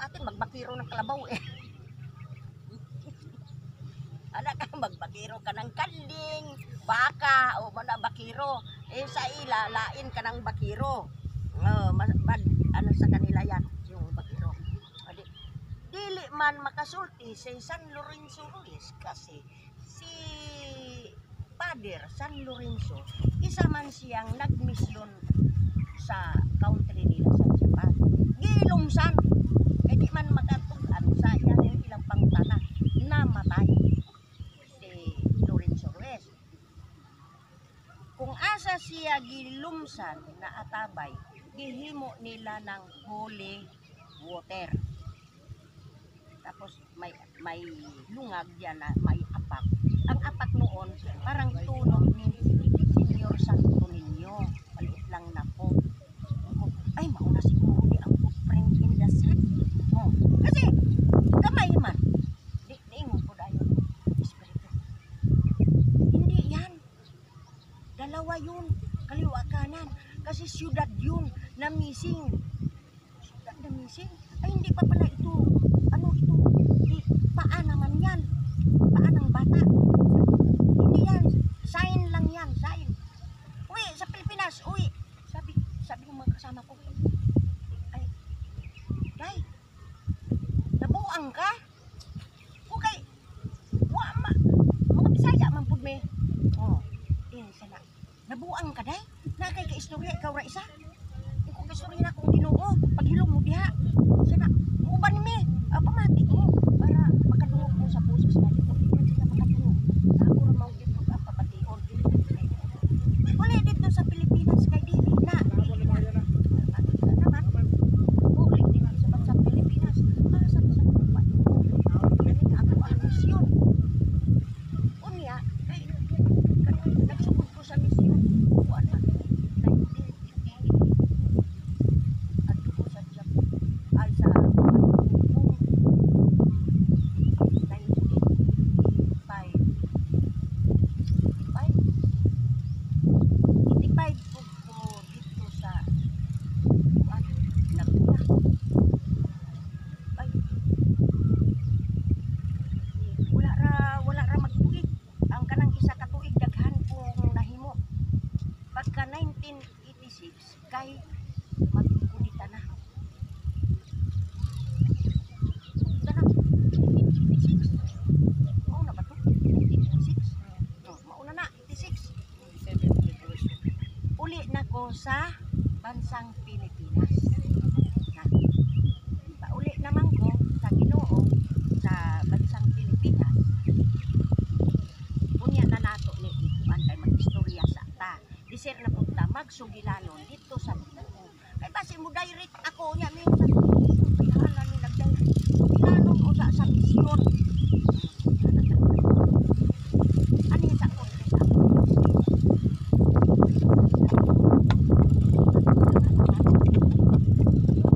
Sa atin, magbakiro ng kalabaw eh. Anak ka, magbakiro ka ng kanding, baka, o mana bakiro. Eh sa ila, lain ka ng bakiro. Oh, ano sa kanila yan, yung bakiro. O, dili man makasulti si San Lorenzo Ruiz kasi si Father San Lorenzo, isa man siyang nagmisyon sa country nila sa Japan. Gilumsan, eh di man makatug-an sa iyang ilang pangtana, namatay si Lorenzo Ruiz. Kung asa siya gilumsan na atabay, gihimo nila ng holy water. Tapos may lungag yan na may apak. Ang apak noon, parang tunog ni Senior Santo Niño. Maliit lang na po. Ay, mauna siguro ni ang footprint in the sand. Oh, kasi, kamay man. Di, niingon ko dayon. Espiritu. Hindi yan. Dalawa yun. Kaliwa kanan. Kasi siyudad yun na missing. Siyudad na missing. Ay, hindi pa pala ito. Ano ito? Di, paa naman yan. Paa ng bata. Hindi yan. Sign lang yan. Sign. Uwi, sa Pilipinas. Uwi. Sabi ng mga kasama ko, "Ay, Day, nabuang ka? Okay, wa ma, mga Bisaya man pud me." Oh, eh, sana. "Nabuang ka, Day? Na kay ka-istorya, ikaw ra isa. Ikaw ka-istorya na kung Ginoo, paghilom mo diha. Sana, uban mi, pamati mo, para makadungog mo sa boses na dito. Di man sila makadungog. Na ako ra mao dito ang pabation. Uli dito sa Pilipinas kay dili na, dili na. Naman, uli dito sa bansang Pilipinas. Asa na sa lupa? Kani ako ang misyon. Unya, kay nagsugod ko sa misyon. Kuan man, 1988. Adto ko sa Japan, ay sa Hong Kong. 1985. 85? 85 po ko dito sa kuan, Laguna. Ay, wala ra magtuig. Ang kanang isa ka tuig daghan kong nahimo. Pagka 1986 kay magkudita na. Kudita na 1986. Mauna ba to? 1986. Oh, mauna na 86. Uli na ko sa bansang Pilipinas. Na. Pauli naman ko sa Ginoo sa bansang Pilipinas. Unya na nato ni ikuan kay mag-istorya sa ta. Disir na punta magsugilanon dito sa Ginoo. Kay basi mo direct ako nya minsan hala ni nag-direct. Sugilanon o sa misyon. Ani sa ko sa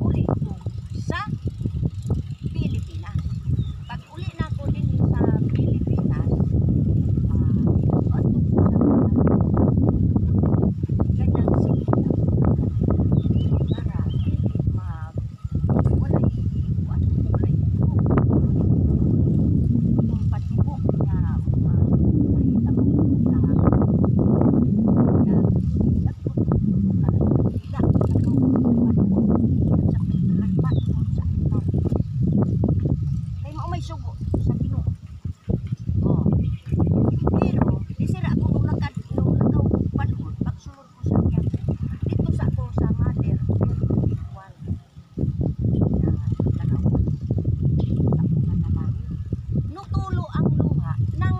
uli ko sa Pilipinas. Pag uli na ako din sa Pilipinas, adto ko sa kanang sige para dili mag walay kuan, walay dugo. Yung padugo na mahitabo sa na dagko sa sa altar. Kay mao may sugo sa Ginoo. Oh. Pero di sira ako nung lakad nung lakaw panhod pagsulod ko sa Quiapo. Dito sa ako sa Mother Perpetual na larawan. Sa akong manalangin. Nutulo ang luha ng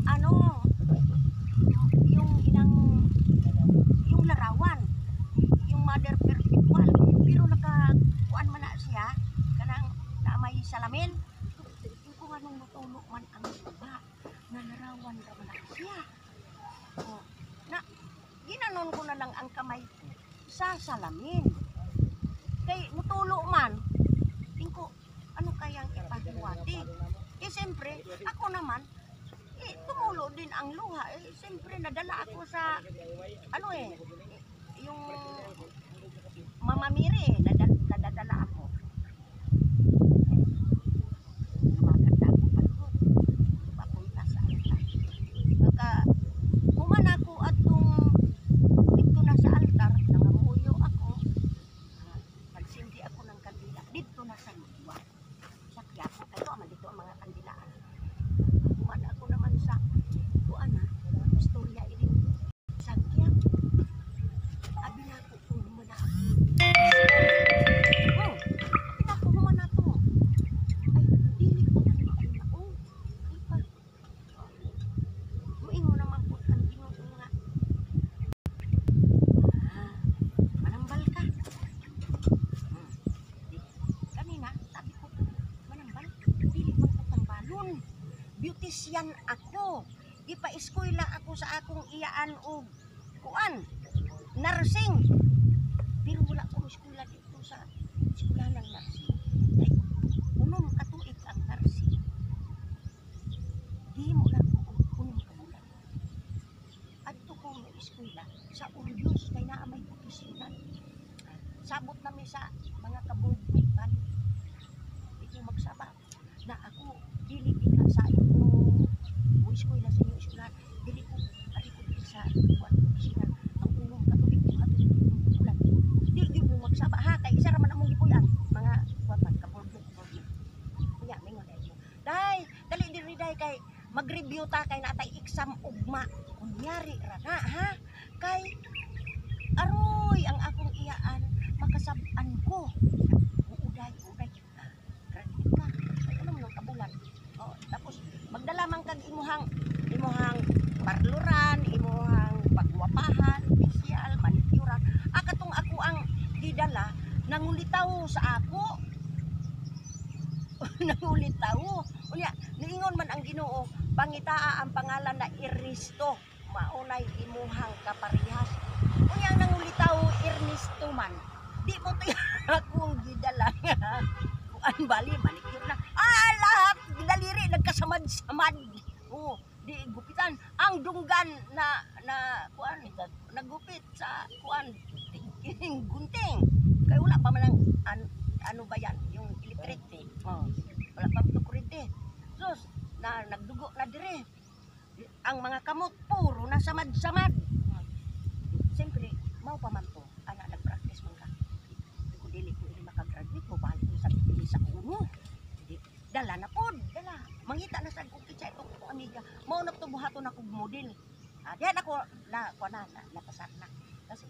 ano yung inang yung larawan, yung Mother Perpetual, pero naka kuan man na siya kanang na may salamin. Yung kung anong mutulo man ang luha na larawan ra man na siya. Oh, na ginanon ko na lang ang kamay ko sa salamin kay mutulo man. Tingko, ano kayang ipahiwati? Eh siyempre ako naman eh tumulo din ang luha. Eh siyempre nadala ako sa ano eh yung Mama Mary eh, nadadala ako. Beautician ako. Gipa-eskwela ako sa akong iyaan og kuan, nursing. Pero wala ko eskwela dito sa eskwela ng nursing. Ay, 6 ka tuig ang nursing. Di mo lang ko og 6 ka bulan. Adto ko mo eskwela sa Urios kay naa may vocational. Sabot nami sa mga kaboardmate bali. Di ko magsaba na ako dili din sa inyo mo eskwela, sa inyo eskwela, dili ko ari ko dili sa kuan, vocational. Ang 6 ka tuig ko ato 6 bulan. Di gyud mo magsaba ha, kay isa ra man among gipuy-an, mga kuan man, kaboardmate boardmate. Unya mingon dai mo, "Day, dali diri day, kay mag-review ta kay natay exam ugma." Kunyari ra na ha, kay aroy ang akong iyaan makasab-an ko. "Uuday, uday, graduate ka kay ano mo kabulan." Oh, tapos magdala man kag imuhang parluran, imuhang pagwapahan, facial, manicuran. Ah, katong ako ang gidala, nangulitaw sa ako, nangulitaw. Unya niingon man ang Ginoo, "Pangitaa ang pangalan na Ernesto, maunay imuhang kaparehas." Unya ang nangulitaw Ernesto man. Di mo to akong gidala kuan, bali manicure na. Ah, lahat daliri nagkasamad-samad. Oh, di gupitan ang dunggan na na kuan, nagupit sa kuan, gunting, kay wala pa man ang ano ba yan, yung electric. Oh, wala pa to kuryente. Sus, na nagdugo na dire ang mga kamot, puro na samad-samad. Siyempre mao pa man to ana, nag-practice man ka ko, dili ko ini makagraduate mo, balik mo sa dili sa uno. Di, dala na pod, dala mangita na sad kung kitsa itong akong amiga, mao na to buhaton ako model. Ah, diyan ako na kuan na, napasar na kasi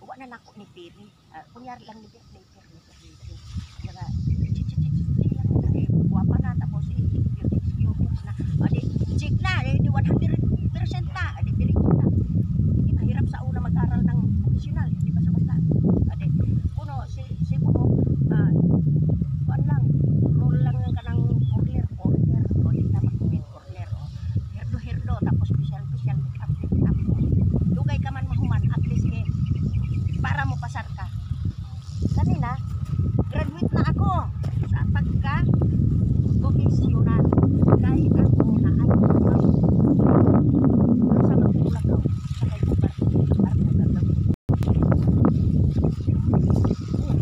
wa na nako ni Piri. Ah, kunyari lang ni ni Piri, ni Piri, ni mga chi chi chi chi lang na eh, guwapa na, tapos eh, beauty beauty na. Ah, di check na eh, di 100% na. Ah, di very good na. Di mahirap sa una mag-aral ng professional, di ba, sa basta. Ah, di kuno si si buhok, ah, kuan lang, roll lang ng kanang curler curler o di na magupit, curler o hirdo hirdo, tapos special special, make up make up. Dugay ka man mahuman, at least eh para mo pasar ka. Kanina graduate na ako sa pagka vocational kay ako na ay sa magulakaw sa kay barko barko gagawin. Oh,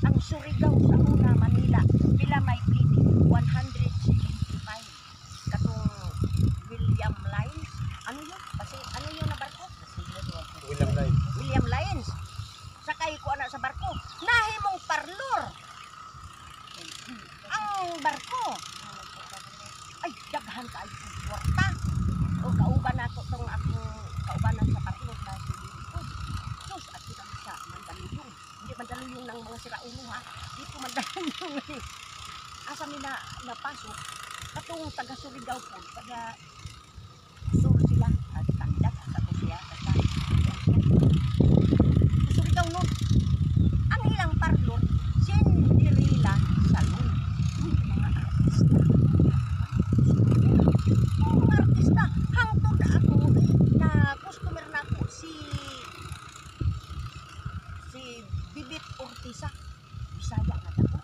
ang Surigao sa una Manila pila may pliti? 175 katong William Lines. Ano yun kasi, ano yun na barko? William Lines. William Lines. Sakay ko ana sa barko, nahimong parlor ang barko. Ay, daghan kaayo kong kwarta. O kauban ako tong akong kaubanan sa parlor na si Lingkod. Sus, at sila sa Mandaluyong. Hindi Mandaluyong ng mga siraulo ha, dito Mandaluyong. Asa mi na napasok, katong taga Surigao po, taga Sur sila at tandag at ako siya basta Surigao nun. Ang ilang parlor, Cinderella Salon. Uy, mga artista. Oo, mga artista. Hangtod ako, eh, na customer na ako, si Bibit Ortiza. Bisaya nga ako.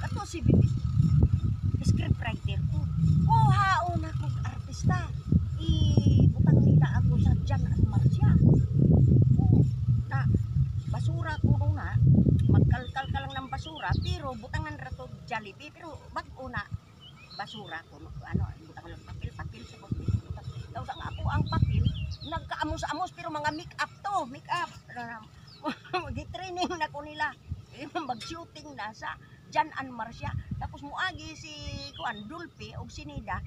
Kato si Bibit. Script writer ko. Kuhaon ako artista. Ibutang nila ako sa Jan at Marcia. Oo, na basura ko na, magkalkal ka lang ng basura, pero butangan ra to Jollibee, pero bag-o na basura ko, ano, butangan lang papel papel sa butang. Tapos ang ako ang papel nagkaamos-amos, pero mga make up to, make up. Gi-training na ko nila. Eh, mag-shooting na sa Jan and Marcia. Tapos muagi si kuan, Dulpe og Sinida,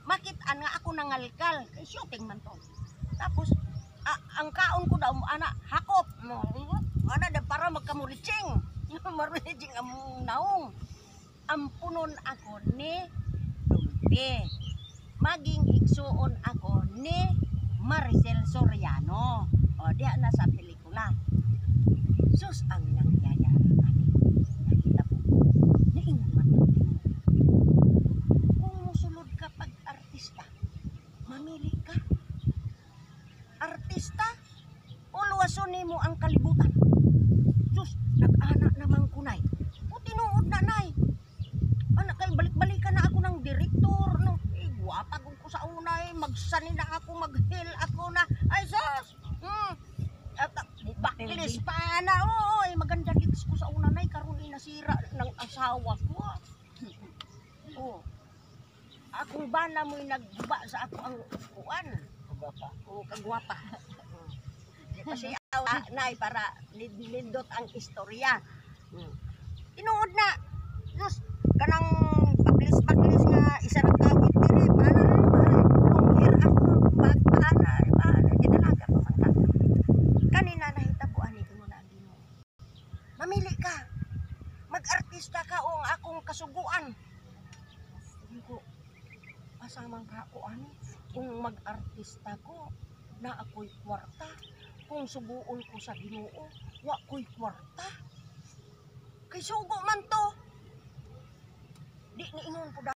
makit-an nga ako nangalkal kay shooting man to. Tapos ah, ang kaon ko daw ana hakop mo ana da para magkamuritsing maritsing ang naong. Ampunon ako ni Dulpe, maging igsuon ako ni Maricel Soriano. O diha na sa pelikula. Sus, ang nangyayari ani nakita ko, niingon man ang Ginoo kung Akong bana mo'y nagguba sa ako ang kuan. Kagwapa. O kagwapa. Kasi awa nay para nindot ang istorya. Tinuod na. Diyos, kanang baklis-baklis nga isa ra kawit diri, paano na lungher ako, bag paana, paana, gidalaga pa man ka. Kanina nahitabo ani mo na ang Ginoo. Mamili ka. Mag-artista ka o ang akong kasuguan. Sabi ko, asamang ka ako ani. Kung mag-artista ko, na ako'y kwarta. Kung suguon ko sa Ginoo, wa ko'y kwarta. Kay sugo man to. Di niingon po.